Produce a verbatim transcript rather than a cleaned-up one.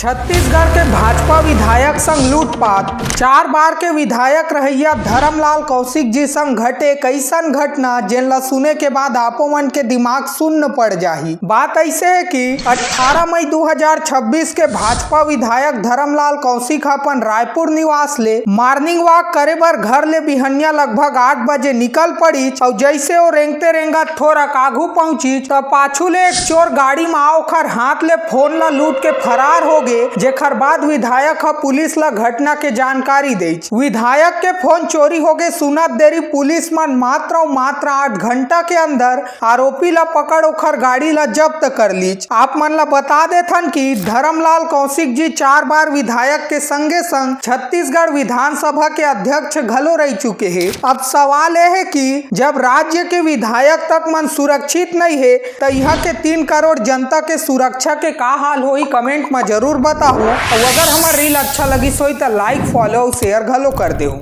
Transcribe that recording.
छत्तीसगढ़ के भाजपा विधायक संग लूटपाट। चार बार के विधायक रहइया धरमलाल कौशिक जी संग घटे कइसन घटना, जेन ला सुने के बाद आपो मन के दिमाग सुन्न पड़ जाही। बात अइसे हे कि अट्ठारह मई दू हजार छब्बीस के भाजपा विधायक धरमलाल कौशिक ह अपन रायपुर निवास ले morning walk करे बर घर ले बिहनिया लगभग आठ बजे निकल पड़िस। अउ जइसे ओ रेंगते रेंगत थोरक आघू पहुंचिस, त पाछू ले एक चोर गाड़ी म आ ओखर हाथ ले फोन ला लूट के फरार हो गे, जेखर बाद विधायक ह पुलिस ला घटना के जानकारी देइस। विधायक के फोन चोरी होगे सुनत देरी पुलिस मन मात्र अउ मात्र आठ घंटा के अंदर आरोपी ला पकड़ ओखर गाड़ी ला जब्त कर लीस। आप मन ला बता देथन कि धरमलाल कौशिक जी चार बार विधायक के संगे संग छत्तीसगढ़ विधानसभा के अध्यक्ष घलो रह चुके हे। अब सवाल यह है कि जब राज्य के विधायक तक मन सुरक्षित नहीं है, तो यहाँ के तीन करोड़ जनता के सुरक्षा के का हाल होही, comment में जरूर बताओ। और अगर हमार reel अच्छा लगिस होही, तो like, follow, share घलो कर देहू।